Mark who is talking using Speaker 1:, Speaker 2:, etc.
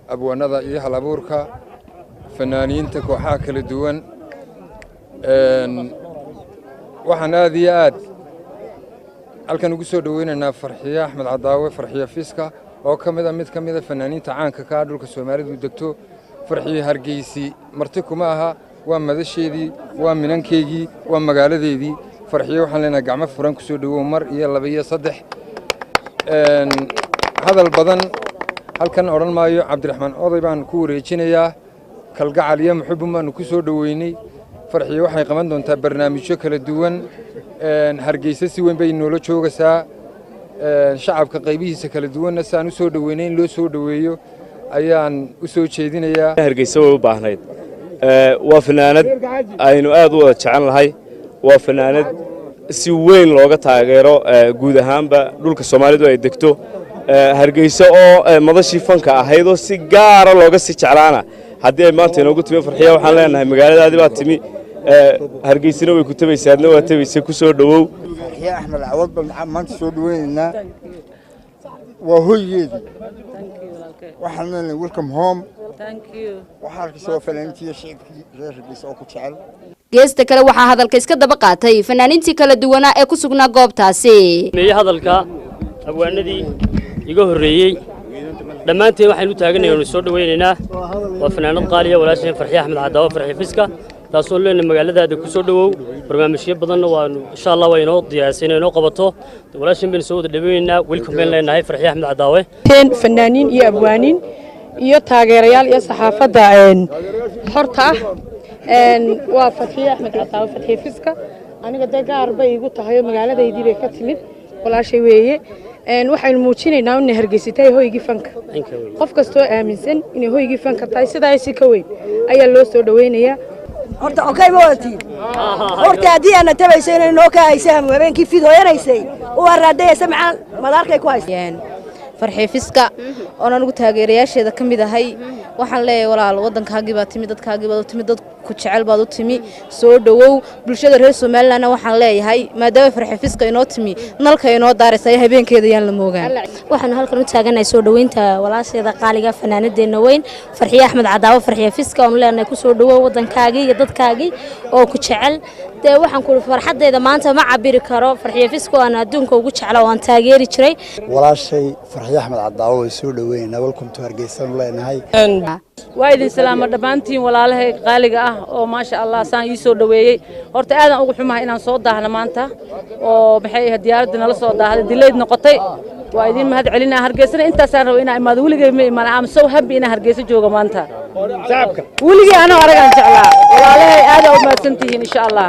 Speaker 1: Abwaanada iyo halabuurka, fanaaniinta, kooxaha kala duwan. Waxaan aad iyo aad halkan ugu soo dhoweynaynaa Farxiye Axmed Cadaawe, Farxiye Fiska, oo ka mid a mid ka mida fanaaniinta caanka ka ah dhulka Soomaalidu degto. Farxiye Hargeysi marti kuma aha, waa madasheedii, waa minankeygii, waa magaaladeedii. Farxiye waxaan leenahay gacmo furan ku soo dhowow mar iyo laba iyo saddex. Hadal badan halkan odhan maayo, Cabdiraxmaan Oday baan ku wareejinayaa. Kalgacal iyo muxubun baanu ku soo dhoweynay. Farxiye waxay qaban doontaa barnaamijyo kala duwan. Hargeysa si weyn bay noola joogaysaa. Shacabka qaybihiisa kala duwanna si aan u soo dhoweynay in loo soo dhoweeyo ayaan u soo jeedinayaa.
Speaker 2: Hargeysa way u baahnayd. Waa fanaanad aynu aad u wada jecel nahay, waa fanaanad si weyn looga taageero guud ahaanba dhulka Soomaalidu ay degto. Hargeysa oo madashii fanka ahayd oo si gaara looga sii jeclaana haddii ay maanta inoogu timi, Farxiya, waxaan leenahay magaaladaadii baa timi. Hargeysina way ku tabaysaa, adna waa tabaysa, ku soo dhowow.
Speaker 3: Farxiye Axmed Cawad baan maanta soo dhaweynaynaa, waa hoygeedii. Waxaan leenahay welcome home. Waxaa arkaysa waa fanaaniintii iyo shicibkii reer Hargeysa oo ku jecel.
Speaker 4: Geesta kale waxaa hadalka iska daba qaatay fanaaniintii kala duwanaa ee ku sugnaa goobtaasi.
Speaker 5: Meeye hadalka abwaanadii iga horreeyey dhammaanteen waxaynu u taaganay oonu soo dhowaynaynaa waa fanaanad qaaliya, walaasheen Farxiye Axmed Cadaawo, Farxiye Fiska, taasoo leenahay magaaladaada ku soo dhowow. Barnaamijyo badanna waanu insha Allah waa inoo diyaarsay inay inoo qabato. Walaasheen baynu soo wada dhowaynaynaa, welcome baynu leenahay Farxiye Axmed Cadaawe.
Speaker 6: Fanaaniin iyo abwaaniin iyo taageerayaal iyo saxaafadda xorta ah, waa Fatxiye Axmed Cadaawe, Fatxiye Fiska. Aniga dee gaar bay igu tahay oo magaaladaydii bay ka timid, walaashay weeye. Waxaynu muujinaynaa inay Hargeysa tahay hoygii fanka. Qof kastoo aaminsan inay hoygii fanka tahay, sidaa si ka weyn ayaa loo soo dhoweynayaa.
Speaker 7: Horta okay ma wadatiin? Horta haddii aana tabayso inay noo ka haysa habeenkii fid hooyanaysay u araadayaysa macaan madaarkay ku haysa.
Speaker 8: Farxii Fiska oon anigu taageerayaasheeda ka mid ahay, waxaan leeyahay walaal, waddankaagii baa timi, dadkaagii baad u timi, dad ku jecel baad u timi, soo dhowow. Bulshada reer Somalilandna waxaan leeyahay, maadaama Farxii Fiska inoo timi, nalka inoo daaraysa habeenkeeda yaan la moogaan.
Speaker 9: Waxaanu halkan u taaganahay soo dhoweynta walaasheeda qaaliga, fanaanadeenna weyn, Farxiye Axmed Cadaawo, Farxiye Fiska, oonu leenahay kusoo dhowow waddankaagii iyo dadkaagii oo ku jecel. Dee waxaan ku farxaddeeda maanta ma cabiri karo. Farxiye Fiska oo aan adduunka ugu jecla oo aan taageeri jiray.
Speaker 3: Walaashay Farxiye Axmed Cadaawo way soo dhoweynaa, welcome to Hargeysanu leenahay.
Speaker 10: Waa idin salaama dhammaantiin, walaalahay qaaliga ah oo maasha Allah saan ii soo dhoweeyey. Horta aadaan ugu xumahay inaan soo daahno maanta oo maxay ahayd diyaaradda nala soo daahday, dilayd noqotay. Waa idin mahad celinaa. Hargeysana intaasaan raba inaan imaado, weligay ma imaan. Am so happy inaan Hargeysa joogo maanta, weligay anoo aragaan jeclaa. Walaalahay, aadaa u mahadsantihiin insha Allah.